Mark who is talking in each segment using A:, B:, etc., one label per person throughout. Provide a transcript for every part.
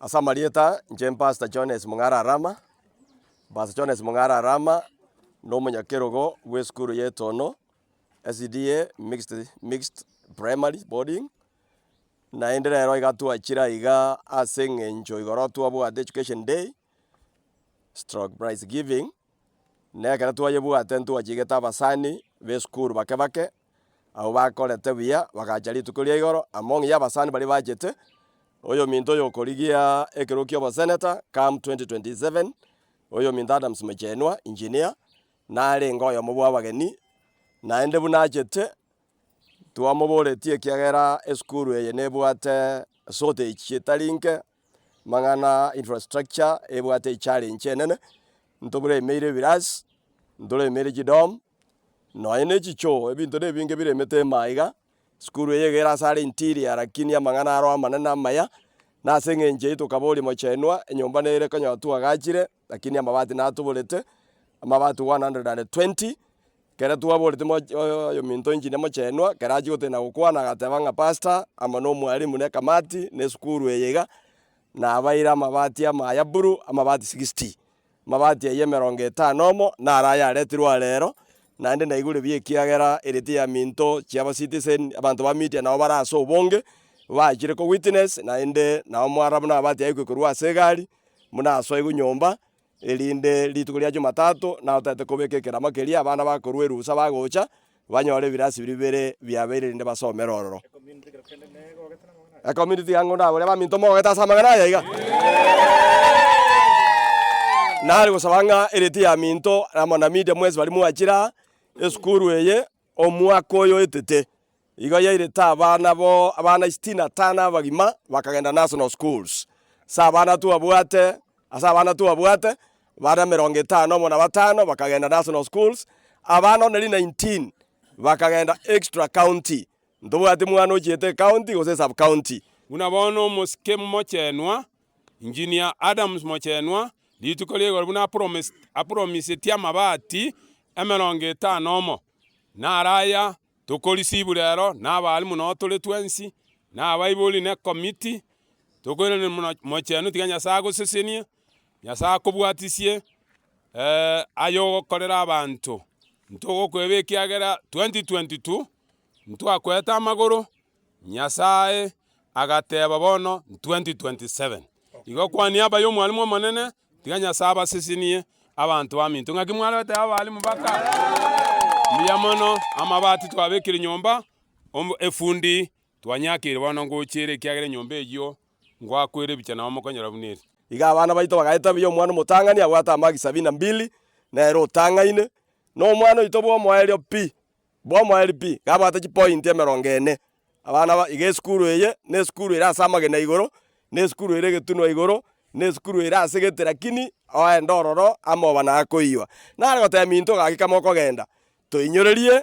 A: Ase amarieta, inche Pastor Jones Mong'are Arama, Pastor Jones Mong'are Arama, na omonyakerogo bw'esukuru ya Etono, SDA Mixed Mixed Primary Boarding, naende rero iga twachire aiga ase eng'encho igoro twabwate Education Day, stroke prize giving, na ekero twayebwate ntwachigete abasani ba esukuru bake bake, abwo bakorete buya bagacha rituko ria igoro, among ya abasani baria bachete, oyominto oyokorigia ekerogo kia oboseneta come 2027, oyominto Adams Mochenwa engineer, narenge oyomo bwa abageni, naende buna achete, twamoboretie ekiagera esukuru eye nebwate shortage etari nke, amang'ana infrastructure ebwate echallenge enene, ntoburemeire ebirasi, ntoremeire chidom, nonye ne chichoo, ebinto na ebinge biremete ime aiga, Esukuru eye iga ere ase are interior lakini amang'ana aro amanene amaya, na ase eng'encho eyio tokaboria mochenwa, enyomba nere konyora twagachire, lakini amabati natoborete, amabati 120, ekere twaborete moch oyominto engineer mochenwa, ekero achia gotenena gokwana agateba ng'a pastor, amo na omwalimu na ekamati, na esukuru eye iga, nabaire amabati amaya buru, amabati 60. Amabati ayio emerongo etano omo naro ayaretirwe aa rero, naende naigure buya ekiagera ereti yaminto chiaba citizen, abanto ba media nabo bare ase obonge, bachire ko witness, naende nabo mwarora buna amabati aye korwa ase egari, buna asoigwe nyomba, erinde rituko ria jumatatu naro totagete kobeka ekerama keria abana bakorwa erusa bagocha, banyore ebirasi biria bibere biabeire erinde basomere ororo. Ecommunity tiga ng'o naboria baminto mogogete ase amang'ana aya iga. Nare gosaba ng'a ereti yaminto amo na media mwensi baria mwachire aa, esukuru eye omwaka oyo oetete, igo yairete abana bo abana sitini na tano abagima bakagenda national schools. Ase abana twabwate ase abana twabwate, abana emerongo etano omo na batano bakagenda national schools, abana only 19 bakagenda extra county. Ntobwati mwana ochiete ecounty gose esub county.
B: Buna bono omosike mochenwa, Engineer Adams Mochenwa, rituko ria igoro buna apromisetie amabati emerongo etano omo, naro aya tokorisibu rero na abalimu noo tore twensi, na abaibori na ekomiti, tokoiraneria mono mochenwa tiga Nyasaye agosesenie, Nyasaye akobwatisie aye ogokorera abanto. Ntogokweba ekiagera 2022 ntwakwete amagoro, Nyasaye agateba bono 2027. Igo kwa niaba ya omwalimu omonene, tiga Nyasaye abasesenie abanto baminto. Ng'aki mware goteba abalimu baka? Mbuya mono, amabati twabekire nyomba, efundi twanyakeire bono ngocha ere ekiagera enyomba eyio ngoakwere ebicha nabo mokonyora buna ere.
A: Iga abana baito bagaeta buya omwana omotang'ani abwate amagi sabini na mbili, nere otang'aine, na omwana oito bw'omoerio pi, bw'omoerio pi, iga abwate chipointi emerongo ene. Abana ba iga esukuru eye, na esukuru ere ase amagena igoro, na esukuru ere egetunwa igoro, na esukuru ere ase gete lakini oende ororo amoba nakoiywa. Nare goteba minto gaki kama okogenda, toinyorerie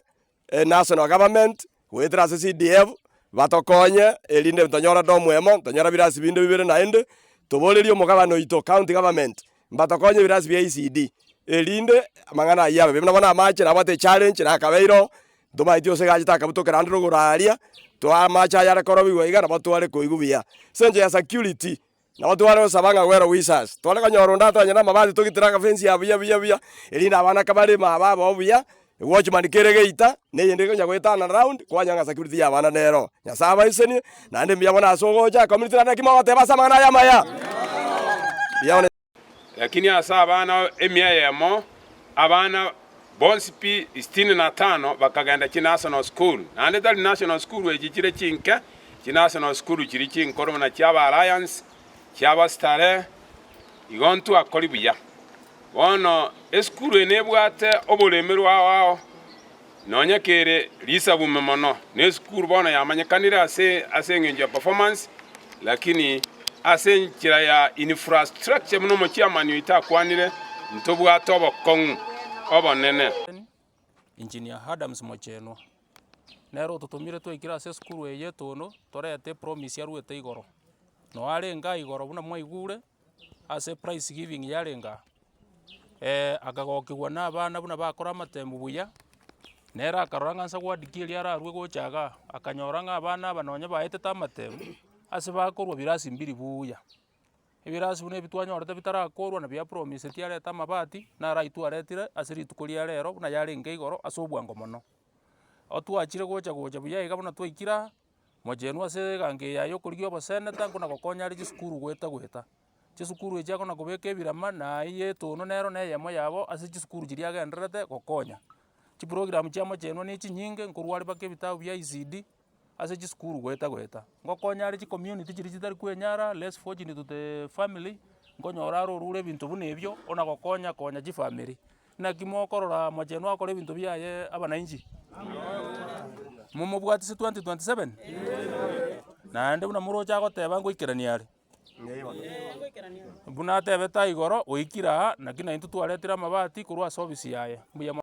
A: National government goetera ase CDF batokonye erinde tonyore dorm emo, tonyore birasi binde bibere naende, toborerie omogabana oito county government mbatokonye ebirasi bia ECD erinde amang'ana ayio abe. Buna bono amache nabwate echallenge nakabeire oo, ntomaeti gose egachete akabutokera ande rogoro aria, toa amache aya are korobigwa iga nabo tware koigwa buya. Ase engencho ya security, Nabo tware gosaba ng'a well wishes, tware konyora onde atonyore amabati togitire agafensi aa buya buya buya, erinde abana kabareme aba abao buya, ewatchman kere geita, na eyende ekonya goetana round, kwanyora ng'a security ya abana nero. Nyasaye abaisenie, naende mbuya mono ase ogocha, community naende naki mogoteba ase amang'ana aya amaya? Mbuya mono.
B: Lakini ase abana emia eyemo, abana bonsi pi sitini na tano bakagenda chinational school, naende tari national school echi chire chinke, chinational school chiria chinkoro buna chiaba Alliance, chiaba Starehe, igo ntwakori buya. Bono esukuru eye nebwate oboremerwa ao ao, Nonya kere risabume mono, nesukuru bono yamanyekanire ase ase engencho ya performance, lakini ase enchera ya infrastructure buna omochiamani oito akwanire, ntobwate obokong'u obonene.
C: Engineer Adams Mochenwa, nere ototomire twaikire ase esukuru eye etono torete epromise aruete igoro. Noo arenge aa igoro buna mwaigure. Ase prize giving yarenge aa, akagokigwa na abana buna bakora amatemu buya, nere akarora ng'a nsa gwadikia eria ararue gocha igaa, akanyora ng'a abana aba nonye baetete amatemu, ase bakorwa birasi mbiri buya. Ebirasi buna ebi twanyorete bitarakorwa nabio apromiseti arete amabati, naro aywo twaretire ase rituko ria rero buna yarenge igoro ase obwango mono. Otwachire gocha gocha buya iga buna twaikire aa, mochenwa ase egango eye yaye okorigia oboseneta nkona gokonya are chisukuru goeta goeta. Chisukuru echi akona kobeka ebirama na eywo etono nero na eyemo yabo ase chisukuru chiria agendererete gokonya. Chiprogram chia mochenwa na echinyinge nkorwa are mpaka ebitabu bia ECD, ase chisukuru goeta goeta. Ngokonya are chicommunity chiria chitari kwenyara, less fortunate to the family, nkonyora are orure ebinto buna ebio, ona gokonya konya chifamiri. Naki mokorora mochenwa akore ebinto biaye abananchi? Momobwatise 2027? Naende buna moroche agoteba ngoikerania are. Buna atebete aa igoro, oikire aa, naki naintwe twaretire amabati korwa ase ofisi yaye. Mbuya mono.